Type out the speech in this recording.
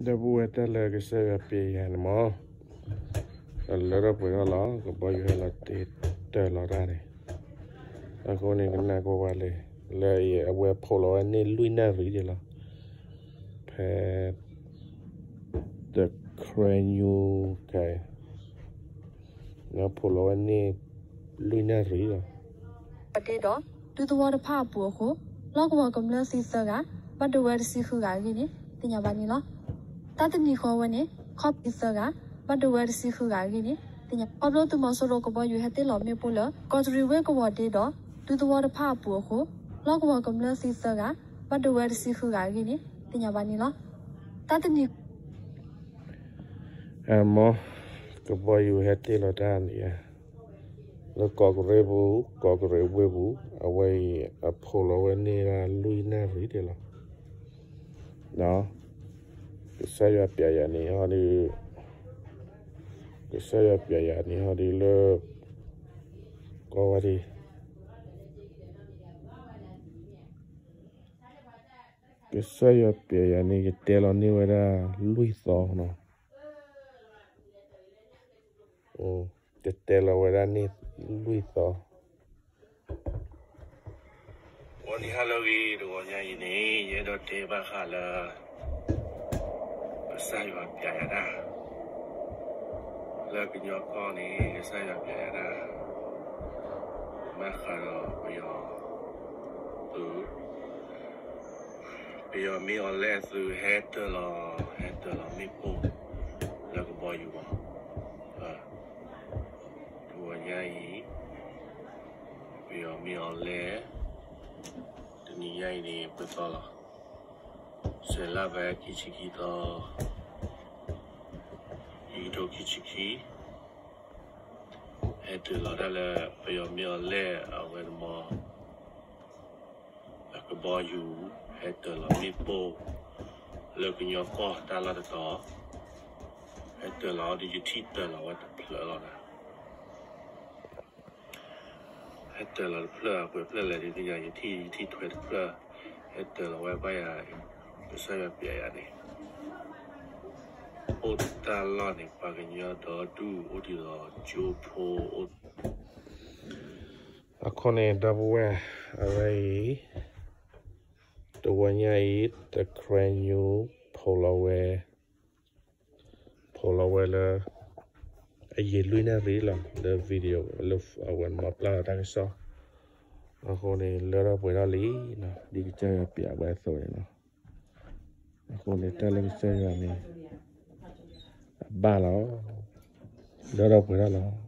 ဒီပုၢ်ဝဲၢ် တၢ်လၢကစၢ်ယွၤပျဲယၤန့ၣ်မ့ၢ် လၢထီၣ်ပှဲၤထီၣ်လီၤ, ကဘီယူၤဟဲလီၤတ့ၢ်တၢ်လီၤတၢ်န့ၣ်, အဃိန့ၣ် ကနၣ်ကွၢ်ဝဲလံ, လၢအဝဲဖိးလီၤဝဲန့ၢ်လွံၢ်နၣ်ရံၣ်ဒံးလီၤ, ဖဲ The Karen News ဖိးလီၤဝဲန့ၢ်လွံၢ်နၣ်ရံၣ်လီၤ. ဒ့ဒီး ဒူသဝီတဖၣ်အပူၤအဃိ လီၢ်ကဝီၤကမျၢၢ်သံသၢဂၤ ဘၣ်ဒိဝဲတဆံဃုဂၤအဂ့ၢ်န့ၣ် သ့ၣ်ညါဘၣ်န့ၣ်လီၤ. တၢ်တနံၤဃီဝဲန့ၣ် ခီၣ်ဖံးသၢဂၤ ဘၣ်ဒိဝဲတဆံဃုဂၤအဂ့ၢ်န့ၣ် သ့ၣ်ညါ ခီဖျိသုးမီၤစိရိၤကဘီယူၤဟဲတ့ၢ်လီၤမ့ၣ်ပိၢ်လၢ ကီးတရံးဝ့ၢ်ကဝီၤဒ့ဒီး ဒူသဝီတဖၣ်အပူၤအဃိ လီၢ်ကဝီၤကမျၢၢ်သံသၢဂၤ ဘၣ်ဒိဝဲတဆံဃုဂၤအဂ့ၢ်န့ၣ် သ့ၣ်ညါဘၣ်န့ၣ်လီၤ. တၢ်တနံၤ အမ့ၢ် ကဘီယူၤဟဲတ့ၢ်လီၤတၢ်န့ၣ် လၢကီးတရံးပူၤ ကီးတရံးဝ့ၢ်ပူၤ အဝဲအံၤအဖိးလီၤဝဲန့ၢ်ဒၣ်လွံၢ်နၣ်ရံၣ်ဒံးလီၤ. ကစၢ်ယွၤပျဲယၤန့ၣ်ဟီဒုး ကစၢ်ယွၤပျဲယၤန့ၣ်ဟီဒုးလၢ ကီဝဲဒၣ် ကစၢ်ယွၤပျဲယၤန့ၣ် ယတဲလီၤန့ၢ်ဝဲဒၣ်လွံၢ်သီနီၤ, ယတဲလီၤဝဲဒၣ်န့ၢ်လွံၢ်သီ. ဂီၤနံၤဟါလၢအဂ့ၤ တဂီၤညါအံၤန့ၣ် ယအဲၣ်ဒိးတဲဘၣ်ဃးလၢ ကစၢ်ယွၤပျဲယၤတၢ် လၢကညီကီၢ်န့ၣ် ကစၢ်ယွၤပျဲယၤတၢ် ဘၣ်ဃးဒီးပယီၤ သုး ပယီၤမ့ၢ်အီၤလဲၣ်သုးဟဲတၢၤလီၤ ဟဲတၢၤလီၤမ့ၣ်ပိၢ် လၢကဘီယူၤဘၣ် တဂီၤညါအံၤ ပယီၤမ့ၢ်အီၤလဲၣ် တနံၤညါအံၤန့ၣ် ပသီလီၤ ဆယ်လပိုင်း ခံဆံခံသီ ခံကထိခံဆံခံ ဟဲတၢၤလီၤတၢ်လၢ ပယီၤမ့ၢ်အီၤလဲၣ် အဝဲတမီ အကဘီယူၤ ဟဲတၢၤလီၤမ့ၣ်ပိၢ် လၢကညီကီၢ်တၢ်လီၢ်တတီၤ ဟဲတၢၤလီၤဒီးယထံၣ်တၢၤလီၤဝဲတဖျၢၣ်လီၤနၤ ဟဲတၢၤလီၤတဖျၢၣ် အကွဲးဖျၢၣ်လဲၣ်ဒ်သ့ၣ်ညါ ယထံၣ် ယထံၣ်ထွဲတဖျၢၣ် ဟဲတၢၤလီၤဝဲဘၣ်ယၤ ကစၢ်ယွၤပျဲယၤန့ၣ် အိၣ်တၢ်လီၢ်န့ၣ် ပှၤကညီဒီဒူၣ်အိၣ်ဒံးဒီးကၠိဖိအိၣ် အဃိန့ၣ် ဒီပုၢ်ဝဲၢ် အဝဲအံၤ တဝီညါအံၤ The Karen News ဖိးလီၤဝဲ ဖိးလီၤဝဲလၢ အယံာ်လွံၢ်နၣ်ရံၣ်လီၤ လၢ video လၢအဝဲမၤပျၢ်လီၤတၢ်ကစီၣ် အဃိန့ၣ် လၢထီၣ်ပှဲၤထီၣ်လံနီၤ ဒ်ကစၢ်ယွၤပျဲဝဲအသိးန့ၣ်လီၤ. အဃိန့ၣ် တၢ်လၢကစၢ်ယွၤန့ၣ် အဘၣ်လီၤ လၢထီၣ်ပှဲၤထီၣ်လီၤ.